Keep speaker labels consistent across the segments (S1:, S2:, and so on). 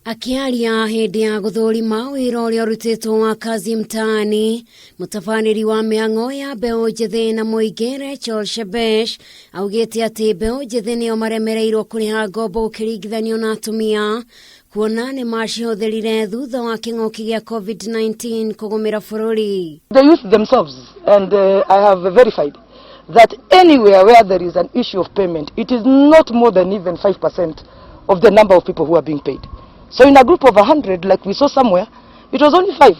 S1: Akĩaria hĩndĩ ya gũthũrima wĩra ũrĩa ũrutĩtwo wa Kazi Mtaani, mũtabanĩri wa mĩhang'o ya mbeũ njĩthĩ na mũingĩ Rachel Shebesh augĩte atĩ mbeũ njĩthĩ nĩo maremereirwo kũrĩha ngombo gũkĩringithanio na atumia kuona nĩ macihũthĩrire thutha wa kĩng'ũki gĩa COVID-19 kũgũmĩra bũrũri.
S2: The youth themselves, and I have verified that anywhere where there is an issue of payment, it is not more than even 5% of the number of people who are being paid. So in a group of 100, like we saw somewhere, it was only 5.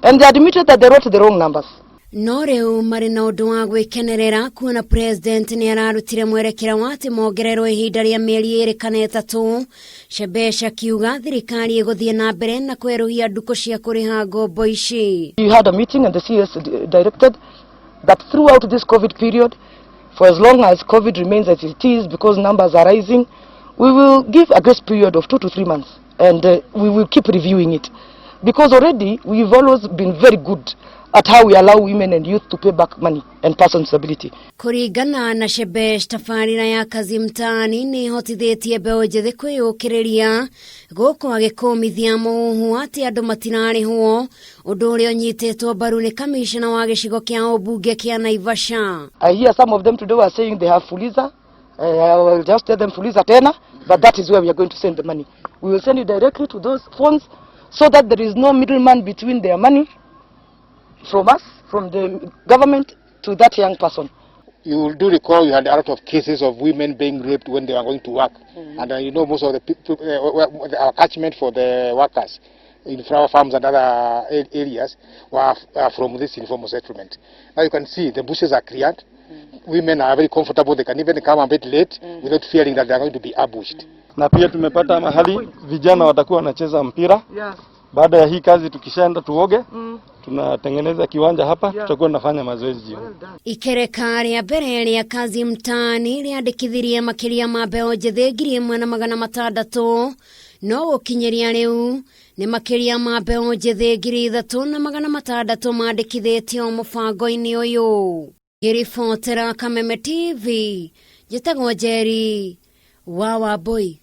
S2: And they admitted that they wrote the wrong numbers.
S1: No rĩu marĩ na ũndũ wa gwĩkenerera kuona president nĩ ararutire mwerekera wa atĩ mongererwo ihinda rĩa mĩeri 2 kana 3. Shebesh akiuga thirikari ĩgũthiĩ na mbere na kwerũhia ndukũ cia kũrĩha ngombo ici.
S2: We had a meeting and the CS directed that throughout this COVID period, for as long as COVID remains as it is, because numbers are rising, we will give a grace period of 2 to 3 months and we will keep reviewing it. Because already we've always been very good at how we allow women and youth to pay back money and persons with disability.
S1: Kũringana na Shebesh, tabarĩra ya Kazi Mtaani nĩ ĩhotithĩtie mbeũ njĩthĩ kwĩyũkĩrĩria gũkũ agĩkũmithia mũhuhu atĩ andũ matirarĩhwo, ũndũ ũrĩa ũnyitĩtwo mbaru nĩ kamishna wa gĩcigo kĩa ũmbunge kĩa Naivasha.
S2: I hear some of them today were saying they have Fuliza. I will just tell them Fuliza tena, but that is where we are going to send the money. We will send it directly to those phones so that there is no middleman between their money from us, from the government, to that young person.
S3: You do recall we had a lot of cases of women being raped when they were going to work. And most of the people, our catchment for the workers in flower farms and other areas were from this informal settlement. Now you can see the bushes are cleared. Women are very comfortable. They can even come a bit late without fearing that they are going to be ambushed.
S4: Na pia tumepata mahali vijana watakuwa wanacheza mpira. Baada ya hii kazi tukishaenda tuoge, tunatengeneza kiwanja hapa, tutakuwa tunafanya mazoezi jioni.
S1: Ikereka rĩa mbere rĩa Kazi Mtaani rĩandĩkithirie makĩria ma mbeũ njĩthĩ 1600, no gũkinyĩria rĩu nĩ makĩria ma mbeũ njĩthĩ 3600 mandĩkithĩtio mũbango-inĩ ũyũ. Ngĩribotera Kameme TV, njĩtagwo Njeri wa Wambui.